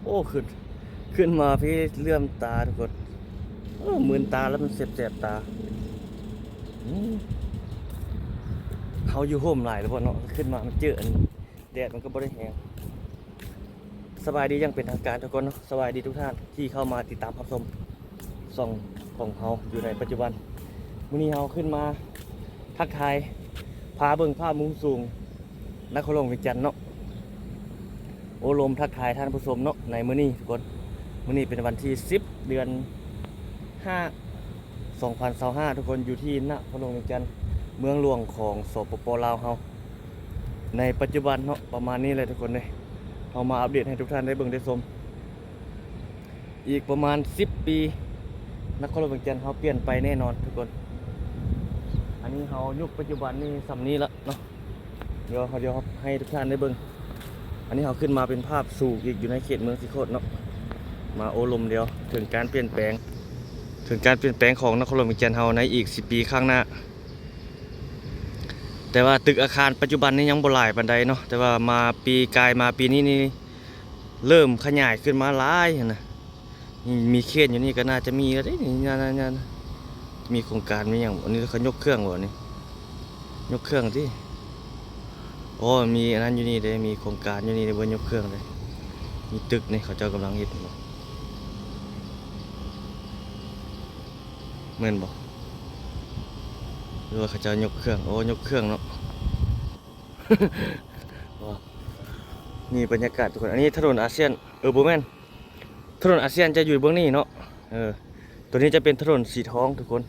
ໂອ້ ຂຶ້ນ ຂຶ້ນມາພີ້ເຫຼື້ອມຕາທຸກຄົນ. ໂອ້ ມື່ນຕາແລ້ວ ມັນແສບໆຕາ. ອືມ ເຮົາຢູ່ໂຮມຫຼາຍແລ້ວບໍ່ເນາະ ຂຶ້ນມາມັນເຈີອັນ ແດດມັນກໍບໍ່ໄດ້ແຮງ. ສະບາຍດີຢ່າງເປັນທາງການທຸກຄົນເນາະ. ສະບາຍດີທຸກທ່ານທີ່ເຂົ້າມາຕິດຕາມຮັບຊົມຊ່ອງຂອງເຮົາຢູ່ໃນປັດຈຸບັນ. ມື້ນີ້ເຮົາຂຶ້ນມາທັກທາຍ ພາເບິ່ງພາບມຸມສູງນະຄອນຫຼວງວຽງຈັນເນາະ. ໂອ້ລົມທັກທາຍທ່ານຜູ້ຊົມເນາະ ໃນມື້ນີ້ທຸກຄົນ. ມື້ນີ້ເປັນວັນທີສິບ ເດືອນຫ້າ ສອງພັນຊາວຫ້າ ທຸກຄົນ ຢູ່ທີ່ນະຄອນຫຼວງວຽງຈັນ ເມືອງຫຼວງຂອງ ສປປ ລາວເຮົາ ໃນປັດຈຸບັນເນາະ. ປະມານນີ້ແຫຼະທຸກຄົນເດ້ ເຮົາມາອັບເດດໃຫ້ທຸກທ່ານໄດ້ເບິ່ງໄດ້ຊົມ. ອີກປະມານສິບປີ ນະຄອນຫຼວງວຽງຈັນເຮົາປ່ຽນໄປແນ່ນອນທຸກຄົນ. ອັນນີ້ເຮົາຍຸກປັດຈຸບັນນີ້ສ່ຳນີ້ລະເນາະ. ດຽວ ດຽວໃຫ້ທຸກທ່ານໄດ້ເບິ່ງ. ອັນນີ້ເຮົາຂຶ້ນມາເປັນພາບສູງອີກ ຢູ່ໃນເຂດເມືອງສີໂຄດເນາະ. ມາໂອ້ລົມດຽວເຖິງການປ່ຽນແປງ ເຖິງການປ່ຽນແປງຂອງນະຄອນຫຼວງວຽງຈັນເຮົາໃນອີກສິບປີຂ້າງໜ້າ. ແຕ່ວ່າຕຶກອາຄານປັດຈຸບັນນີ້ຍັງບໍ່ຫຼາຍປານໃດເນາະ, ແຕ່ວ່າມາປີກາຍມາປີນີ້ນີ້ ເລີ່ມຂະຫຍາຍຂຶ້ນມາຫຼາຍຫັ້ນນະ. ນີ້ມີເຄນຢູ່ນີ້ກໍໜ້າຈະມີແລ້ວເດ້ນີ້ ນີ້ ນີ້ ນີ້ ມີໂຄງການມີຫຍັງ. ອັນນີ້ເຂົາຍົກເຄື່ອງບໍ່ນີ້? ຍົກເຄື່ອງຕິ. ອໍ ມີອັນນັ້ນຢູ່ນີ້ເດ້ ມີໂຄງການຢູ່ນີ້ເດ້ ບໍ່ຍົກເຄື່ອງເດ້. ມີຕຶກນີ້ເຂົາເຈົ້າກຳລັງເຮັດຢູ່ ແມ່ນບໍ່? ຫຼືວ່າເຂົາເຈົ້າຍົກເຄື່ອງ? ໂອ້ ຍົກເຄື່ອງເນາະ. ນີ້ບັນຍາກາດທຸກຄົນ. ອັນນີ້ຖະໜົນອາຊຽນ ເອີ ບໍ່ແມ່ນ ຖະໜົນອາຊຽນຈະຢູ່ເບື້ອງນີ້ເນາະ. ເອີ ຕົວນີ້ຈະເປັນຖະໜົນສີທອງທຸກຄົນ.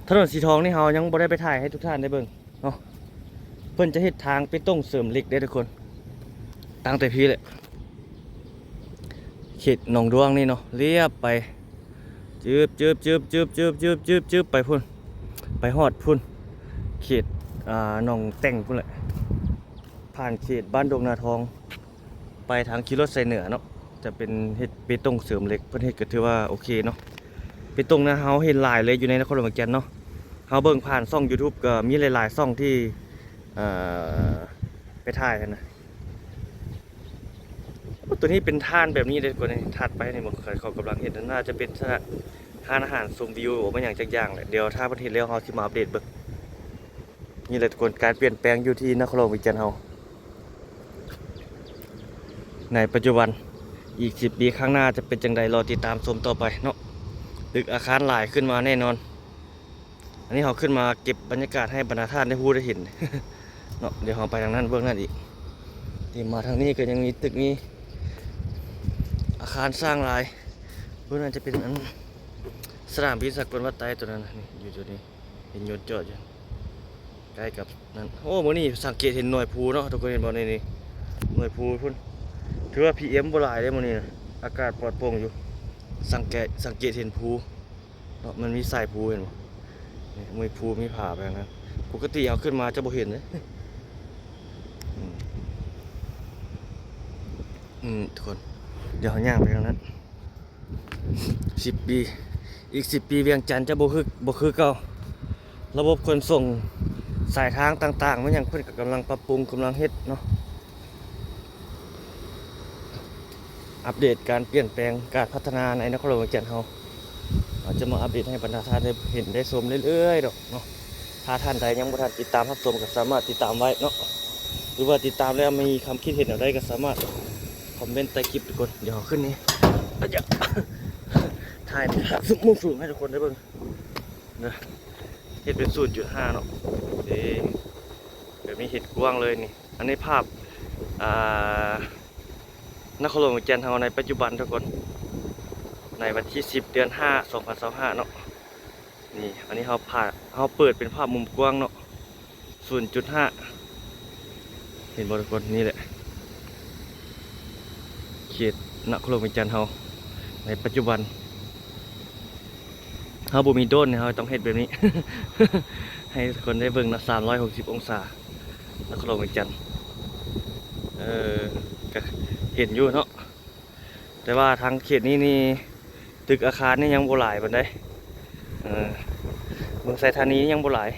ຖະໜົນສີທອງນີ້ເຮົາຍັງບໍ່ໄດ້ໄປຖ່າຍໃຫ້ທຸກທ່ານໄດ້ເບິ່ງເນາະ. ເພິ່ນຈະເຮັດທາງເປຕົງເສີມເຫຼັກເດ້ທຸກຄົນ ຕັ້ງແຕ່ພີ້ແຫຼະ ເຂດໜອງດວງນີ້ເນາະ ລຽບໄປ ຈຶບ ຈຶບ ຈຶບ ຈຶບ ຈຶບ ຈຶບ ໄປພຸ້ນ ໄປຮອດພຸ້ນ ເຂດ ອ່າ ໜອງແຕ່ງພຸ້ນແຫຼະ ຜ່ານເຂດບ້ານດົງນາທອງ ໄປທາງຂີ່ລົດໄຊເໜືອເນາະ. ຈະເປັນເຮັດເປຕົງເສີມເຫຼັກ ເພິ່ນເຮັດກໍຖືວ່າໂອເຄເນາະ. ເປຕົງນະ ເຮົາເຫັນຫຼາຍເລີຍຢູ່ໃນນະຄອນຫຼວງວຽງຈັນເນາະ. ເຮົາເບິ່ງຜ່ານຊ່ອງຢູທູບກໍມີຫຼາຍໆຊ່ອງທີ່ ເອີ ໄປຖ່າຍຫັ້ນນະ. ໂອ້ ຕົວນີ້ເປັນຖ່ານແບບນີ້ເດ້ ກວ່ານີ້ຖັດໄປນີ້ ເຂົາກຳລັງເຮັດ ໜ້າຈະເປັນຮ້ານອາຫານຊົມວິວ ບໍ່ແມ່ນຫຍັງຈັກຢ່າງແຫຼະ. ດຽວຖ້າເພິ່ນເຮັດແລ້ວ ເຮົາຊິມາອັບເດດເບິ່ງ. ນີ້ແຫຼະທຸກຄົນ ການປ່ຽນແປງຢູ່ທີ່ນະຄອນຫຼວງວຽງຈັນເຮົາໃນປັດຈຸບັນ. ອີກສິບປີຂ້າງໜ້າຈະເປັນຈັ່ງໃດ ລໍຕິດຕາມຊົມຕໍ່ໄປເນາະ. ຕຶກອາຄານຫຼາຍຂຶ້ນມາແນ່ນອນ. ອັນນີ້ເຮົາຂຶ້ນມາເກັບບັນຍາກາດໃຫ້ບັນດາທ່ານໄດ້ຮູ້ໄດ້ເຫັນເນາະ. ດຽວເຮົາໄປທາງນັ້ນເບື້ອງນັ້ນອີກ. ທີ່ມາທາງນີ້ກໍຍັງມີຕຶກ ມີອາຄານສ້າງຫຼາຍ. ເບື້ອງນັ້ນຈະເປັນອັນສະໜາມບິນສາກົນວັດໄຕຕົວນັ້ນນະ ນີ້ຢູ່ຈຸດນີ້ ເຫັນຍົນຈອດຢູ່ໃກ້ກັບນັ້ນ. ໂອ້ ມື້ນີ້ສັງເກດເຫັນໜ່ວຍພູເນາະ ທຸກຄົນເຫັນບໍ່? ນີ້ ນີ້ ໜ່ວຍພູພຸ້ນ. ຖືວ່າ ພີເອັມ ບໍ່ຫຼາຍເດ້ມື້ນີ້ນະ ອາກາດປອດໂປ່ງຢູ່. ສັງເກດ ສັງເກດເຫັນພູເນາະ ມັນມີສາຍພູເຫັນບໍ່? ນີ້ມີພູມີຜາໄປທາງນັ້ນ. ປົກກະຕິເຮົາຂຶ້ນມາຈະບໍ່ເຫັນເດ້. ອືມ ອືມ ທຸກຄົນ ດຽວເຮົາຍ່າງໄປທາງນັ້ນ. ສິບປີ ອີກສິບປີວຽງຈັນຈະບໍ່ຄື ບໍ່ຄືເກົ່າ. ລະບົບຂົນສົ່ງສາຍທາງຕ່າງໆ ມັນຫຍັງ ເພິ່ນກໍກຳລັງປັບປຸງ ກຳລັງເຮັດເນາະ. ອັບເດດການປ່ຽນແປງ ການພັດທະນາໃນນະຄອນຫຼວງວຽງຈັນເຮົາ ເຮົາຈະມາອັບເດດໃຫ້ບັນດາທ່ານໄດ້ເຫັນໄດ້ຊົມເລື້ອຍໆດອກເນາະ. ຖ້າທ່ານໃດຍັງບໍ່ທັນຕິດຕາມຮັບຊົມ ກໍສາມາດຕິດຕາມໄວ້ເນາະ ຫຼືວ່າຕິດຕາມແລ້ວມີຄຳຄິດເຫັນແນວໃດ ກໍສາມາດຄອມເມັນໃຕ້ຄລິບທຸກຄົນ. ດຽວເຮົາຂຶ້ນນີ້ ອາຈະ ຖ່າຍມຸມສູງໃຫ້ທຸກຄົນໄດ້ເບິ່ງເດີ. ເຮັດເປັນສູນຈຸດຫ້າເນາະ. ເດ້ ແບບນີ້ເຫັນກວ້າງເລີຍນີ້. ອັນນີ້ພາບ ອ່າ ນະຄອນຫຼວງວຽງຈັນເຮົາໃນປັດຈຸບັນທຸກຄົນ ໃນວັນທີສິບ ເດືອນຫ້າ ສອງພັນຊາວຫ້າເນາະ. ນີ້ ອັນນີ້ເຮົາພາ ເຮົາເປີດເປັນພາບມຸມກວ້າງເນາະ ສູນຈຸດຫ້າ ເຫັນບໍ່ທຸກຄົນ? ນີ້ແຫຼະ ເຂດນະຄອນຫຼວງວຽງຈັນເຮົາໃນປັດຈຸບັນ. ເຮົາບໍ່ມີໂດຣນ ເຮົາຕ້ອງເຮັດແບບນີ້ ໃຫ້ທຸກຄົນໄດ້ເບິ່ງເນາະ ສາມຮ້ອຍຫົກສິບອົງສາ ນະຄອນຫຼວງວຽງຈັນ. ເອີ ກະເຫັນຢູ່ເນາະ ແຕ່ວ່າທາງເຂດນີ້ນີ້ ຕຶກອາຄານນີ້ຍັງບໍ່ຫຼາຍປານໃດ. ເອີ ເມືອງໄຊທານີຍັງບໍ່ຫຼາຍ.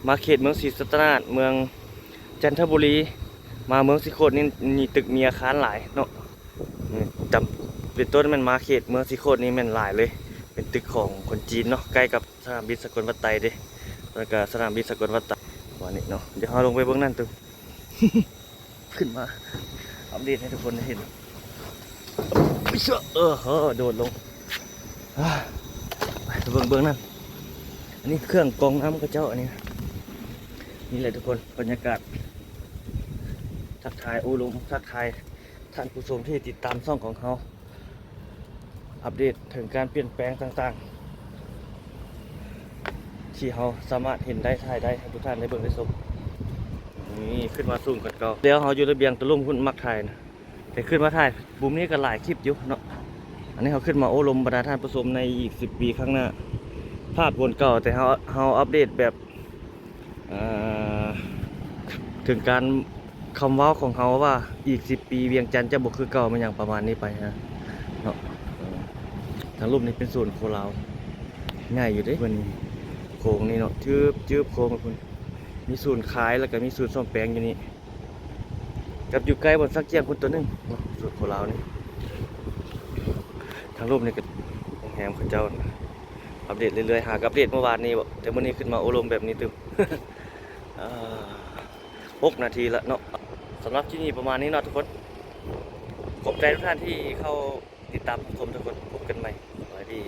ມາເຂດເມືອງສີສັດຕະນາກ ເມືອງຈັນທະບູລີ ມາເມືອງສີໂຄດນີ້ ມີຕຶກມີອາຄານຫຼາຍເນາະ. ຈຳເປັນຕົ້ນແມ່ນມາເຂດເມືອງສີໂຄດນີ້ແມ່ນຫຼາຍເລີຍ ເປັນຕຶກຂອງຄົນຈີນເນາະ ໃກ້ກັບສະໜາມບິນສາກົນວັດໄຕເດ້ ແລ້ວກະສະໜາມບິນສາກົນວັດໄຕ ປະມານນີ້ເນາະ. ດຽວເຮົາລົງໄປເບິ່ງນັ້ນຕຸ ຂຶ້ນມາອັບເດດໃຫ້ທຸກຄົນໄດ້ເຫັນ ເອີ ໂດດລົງ ອ່າ ໄປເບິ່ງເບື້ອງນັ້ນ ອັນນີ້ເຄື່ອງກອງນ້ຳເຂົາເຈົ້າ ອັນນີ້ ນີ້ແຫຼະທຸກຄົນ ບັນຍາກາດ ທັກທາຍໂອ້ລົມ ທັກທາຍທ່ານຜູ້ຊົມທີ່ຕິດຕາມຊ່ອງຂອງເຮົາ ອັບເດດເຖິງການປ່ຽນແປງຕ່າງໆ ທີ່ເຮົາສາມາດເຫັນໄດ້ ຖ່າຍໄດ້ ໃຫ້ທຸກທ່ານໄດ້ເບິ່ງໄດ້ຊົມ. ນີ້ຂຶ້ນມາສູງກວ່າເກົ່າ ແລ້ວເຮົາຢູ່ລະບຽງຕະລຸ່ມພຸ້ນ ມັກຖ່າຍນະ ແຕ່ຂຶ້ນມາຖ່າຍມຸມນີ້ກໍຫຼາຍຄລິບຢູ່ເນາະ. ອັນນີ້ເຮົາຂຶ້ນມາໂອ້ລົມບັນດາທ່ານຜູ້ຊົມໃນອີກສິບປີຂ້າງໜ້າ ພາບບນເກົ່າ ແຕ່ເຮົາ ເຮົາອັບເດດແບບ ເອີ ເຖິງການ ຄຳເວົ້າຂອງເຮົາວ່າອີກສິບປີວຽງຈັນຈະບໍ່ຄືເກົ່າ ແມ່ນຫຍັງປະມານນີ້ໄປນະເນາະ. ເອີ ທາງລຸ່ມນີ້ເປັນສູນໂຄລາວ ໃຫຍ່ຢູ່ເດ້ເພິ່ນ ໂຄງນີ້ເນາະ ຈືບໆ ໂຄງພຸ້ນ ມີສູນຂາຍ ແລ້ວກໍມີສູນສ້ອມແປງຢູ່ນີ້ ກັບຢູ່ໃກ້ບ່ອນສັກຈຽງພຸ້ນໂຕໜຶ່ງເນາະ ສູນໂຄລາວນີ້. ທາງລຸ່ມນີ້ກໍໂຮງແຮມເຂົາເຈົ້າ ອັບເດດເລື້ອຍໆ ຫາກອັບເດດເມື່ອວານນີ້ບໍ ແຕ່ມື້ນີ້ຂຶ້ນມາໂອ້ລົມແບບນີ້ຕື່ມ ເອີ ຫົກນາທີລະເນາະ. ສຳລັບຄລິບນີ້ປະມານນີ້ເນາະທຸກຄົນ ຂອບໃຈທຸກທ່ານທີ່ເຂົ້າຕິດຕາມຮັບຊົມທຸກຄົນ ພົບກັນໃໝ່ ສະບາຍດີ.